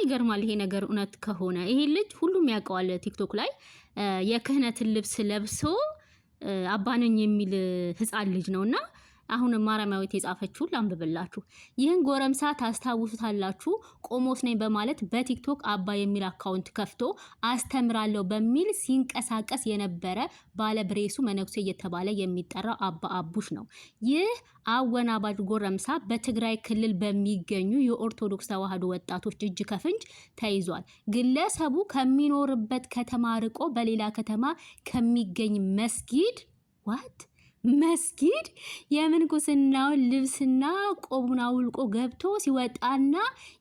ይገርማል ይሄ ነገር እውነት ከሆነ። ይሄ ልጅ ሁሉም ያውቀዋል። ቲክቶክ ላይ የክህነትን ልብስ ለብሶ አባነኝ የሚል ህፃን ልጅ ነውና አሁን ማርያማዊት የጻፈችውን ላንብብላችሁ። ይህን ጎረምሳ ታስታውሱታላችሁ። ቆሞስ ነኝ በማለት በቲክቶክ አባ የሚል account ከፍቶ አስተምራለሁ በሚል ሲንቀሳቀስ የነበረ ባለ ብሬሱ መነኩሴ እየተባለ የሚጠራው አባ አቡሽ ነው። ይህ አወናባጅ ጎረምሳ በትግራይ ክልል በሚገኙ የኦርቶዶክስ ተዋሕዶ ወጣቶች እጅ ከፍንጅ ተይዟል። ግለሰቡ ከሚኖርበት ከተማ ርቆ በሌላ ከተማ ከሚገኝ መስጊድ፣ what፣ መስጊድ የምንኩስናውን ልብስና ቆቡን አውልቆ ገብቶ ሲወጣና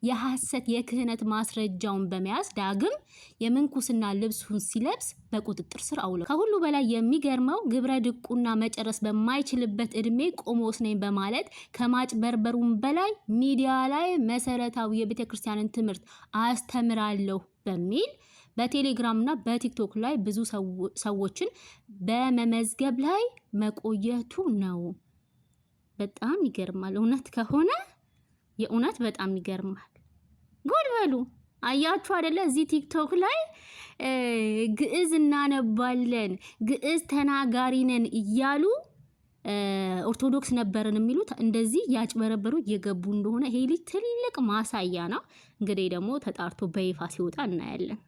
የሐሰት የክህነት ማስረጃውን በመያዝ ዳግም የምንኩስና ልብሱን ሲለብስ በቁጥጥር ስር አውለው። ከሁሉ በላይ የሚገርመው ግብረ ድቁና መጨረስ በማይችልበት እድሜ ቆሞስ ነኝ በማለት ከማጭበርበሩም በላይ ሚዲያ ላይ መሰረታዊ የቤተ ክርስቲያንን ትምህርት አስተምራለሁ በሚል በቴሌግራም እና በቲክቶክ ላይ ብዙ ሰዎችን በመመዝገብ ላይ መቆየቱ ነው። በጣም ይገርማል። እውነት ከሆነ የእውነት በጣም ይገርማል። ጉድ በሉ። አያችሁ አይደለ? እዚህ ቲክቶክ ላይ ግዕዝ እናነባለን፣ ግዕዝ ተናጋሪ ነን እያሉ ኦርቶዶክስ ነበርን የሚሉት እንደዚህ ያጭበረበሩ እየገቡ እንደሆነ ይሄ ልጅ ትልቅ ማሳያ ነው። እንግዲህ ደግሞ ተጣርቶ በይፋ ሲወጣ እናያለን።